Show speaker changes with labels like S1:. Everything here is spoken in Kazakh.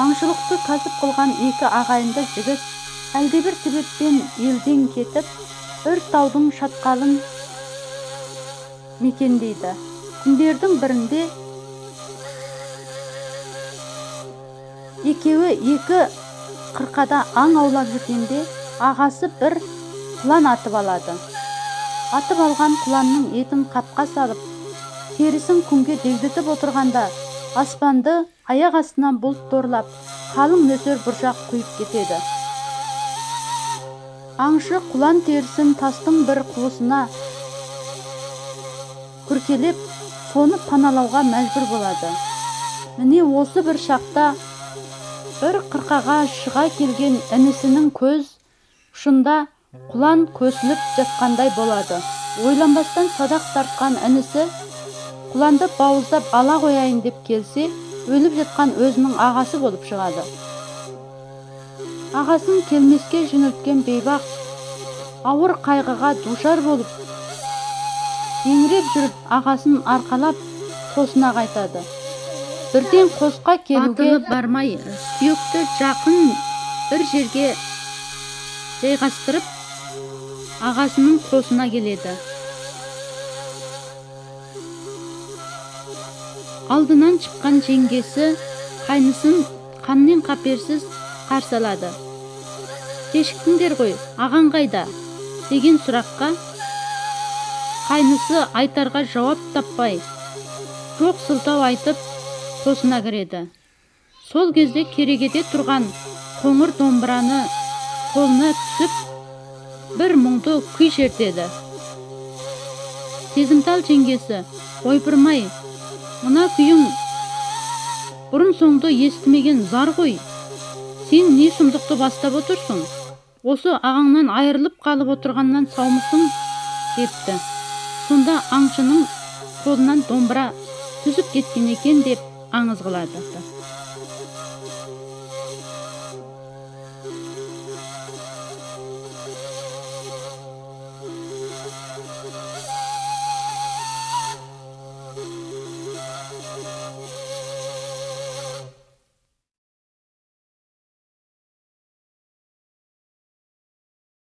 S1: Аңшылықты кәсіп қылған екі ағайынды жігіт әлдебір себеппен елден кетіп, бір таудың шатқалын мекендейді. Күндердің бірінде екеуі екі қырқада аң аулап жүргенде ағасы бір құлан атып алады. Атып алған құланның етін қапқа салып, терісін күнге дегдітіп отырғанда аспанды аяқ астынан бұлт торлап, қалың нөсер бұршақ құйып кетеді. Аңшы құлан терісін тастың бір қуысына күркелеп, соны паналауға мәжбүр болады. Міне осы бір шақта бір қырқаға шыға келген інісінің көз ұшында құлан көсіліп жатқандай болады. Ойланбастан садақ тартқан інісі құланды бауыздап ала қояйын деп келсе, өліп жатқан өзінің ағасы болып шығады. Ағасын келмеске жөнелткен бейбақ ауыр қайғыға душар болып, еңіреп жүріп ағасын арқалап қосына қайтады. Бірден қосқа келуге
S2: Атылып бармай, сүйекті жақын бір жерге жайғастырып, ағасының қосына келеді.
S1: Алдынан шыққан жеңгесі қайнысын қаннен қаперсіз қарсы алады. Кешіктіңдер ғой, ағаң қайда? Деген сұраққа қайнысы айтарға жауап таппай, жоқ сылтау айтып қосына кіреді. Сол кезде керегеде тұрған қоңыр домбыраны қолына түсіп, бір мұңды күй шертеді. Сезімтал жеңгесі, ойпырмай, мына күйің бұрын соңды естімеген зар ғой. Сен не сұмдықты бастап отырсың? Осы ағаңнан айырылып қалып отырғаннан саумысың? Депті. Сонда аңшының қолынан домбыра түсіп кеткен екен деп аңыз қылады.